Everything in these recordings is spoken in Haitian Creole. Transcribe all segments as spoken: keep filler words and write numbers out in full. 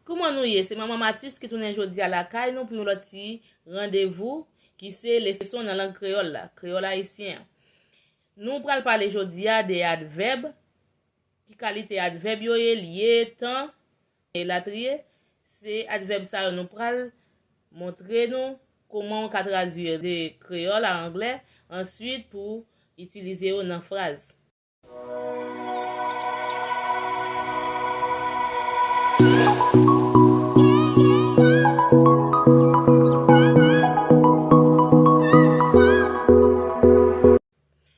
Kouman nou ye? Se Manman Matis ki tounen jodi a lakay nou pou yon lòt ti randevou ki se leson nan lang kreyòl la, kreyòl ayisyen an. Nou pral pale jodi a de advèb, ki kalite advèb yo ye, lye, tan, elatriye. Se advèb sa yo nou pral montre nou kòman w ka tradui de kreyòl a anglè, answit pou itilize yo nan fraz.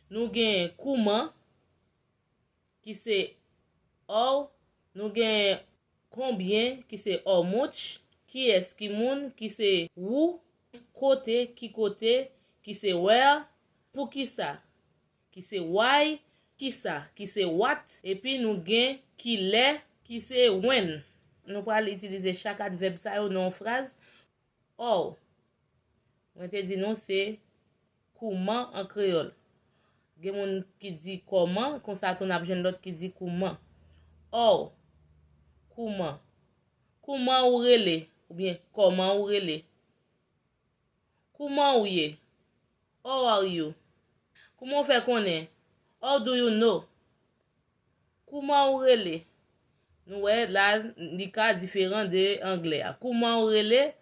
Nou gen kouman, ki se how, nou gen konbyen, ki se how much, kiyès, ki moun, ki se who, kote, ki kote, ki se where, poukisa, ki se why, kisa, ki se what, epi nou gen kilè, ki se when. Nou pral itilize chak advèb sa yo nan yon fraz. How. Mwen te di nou se kouman an kreyòl. Gen moun ki di kòman, konsa tou n ap jwenn lòt ki di kouman. How. Kouman. Kouman ou rele? Oubyen kòman ou rele? Kouman ou ye? How are you? Kouman w fè konnen? How do you know? Kouman ou rele? Nou wè la, li ka diferan de anglè a. Kouman ou rele?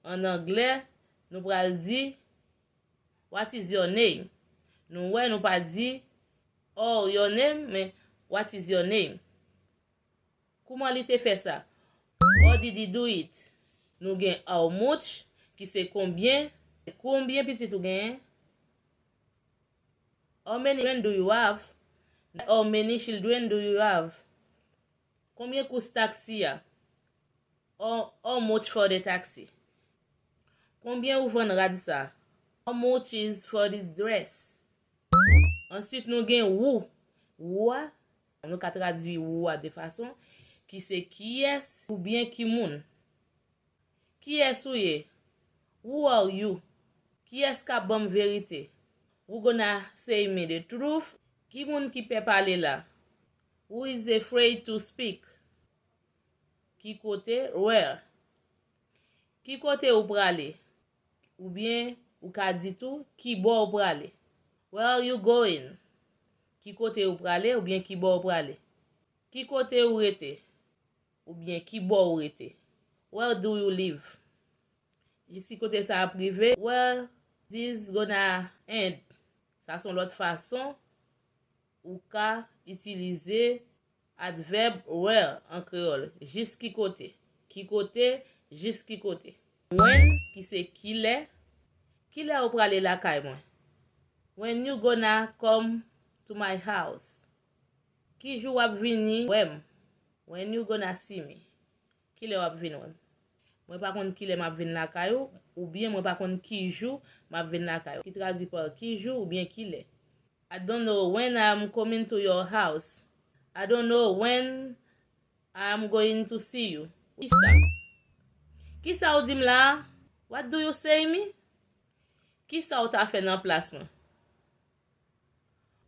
An anglè, nou pral di, "What is your name?" Nou wè, nou pa di, "Oh, your name," men, "What is your name?" Kouman li te fè sa? How did he do it? Nou gen how much, ki se konbyen. Konbyen pitit ou genyen? How many children do you have? How many children do you have? Konbyen kous taksi a? How, how much for the taxi? Konbyen ou vann rad sa? How much is for this dress? Answit, nou gen who. Who a, nou ka tradui who a de fason, ki se kiyès oubyen ki moun. Kiyès ou ye? Who are you? Kiyès k ap ban m verite? Who gonna say me the truth? Ki moun ki pè pale la? Who is afraid to speak? Ki kote? Where? Ki kote ou prale? Oubyen ou ka di tou, ki bò ou prale? Where are you going? Ki kote ou prale oubyen ki bò ou prale? Ki kote ou rete? Oubyen ki bò ou rete? Where do you live? Jis ki kote sa ap rive? Where this gonna end? Sa se yon lòt fason ou ka itilize advèb where an kreyòl. Jis ki kote? Ki kote? Jis ki kote? When, ki se kilè? Kilè ou prale lakay mwen? When you gonna come to my house? Ki jou w ap vini wè m? When you gonna see me? Kilè w ap vin wè m? Mwen pa konn kilè m ap vin lakay ou, oubyen mwen pa konn ki jou m ap vin lakay ou. Ki tradui pa ki jou oubyen kilè. I don't know when I'm coming to your house. I don't know when I'm going to see you. Kisa? Kisa w di m la a? What do you say me? Kisa w ta fè nan plas mwen?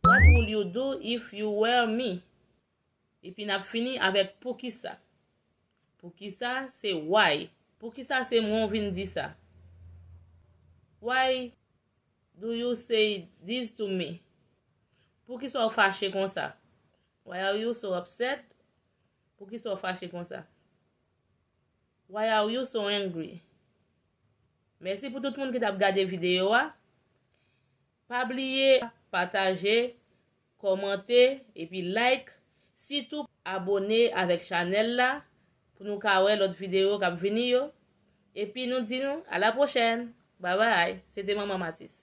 What will you do if you were me? Epi n ap fini avèk poukisa. Poukisa se why. Poukisa se mwen w vin di sa? Why do you say this to me? Poukisa w fache konsa? Why are you so upset? Poukisa w fache konsa? Why are you so angry? Mèsi pou tout moun ki t ap gade videyo a. Pa bliye pataje, kòmante, epi like. Sitou abone avèk chanèl la pou nou ka wè lòt videyo k ap vini yo. Epi nou di nou a la pwochèn. Babay. Se te Manman Matis.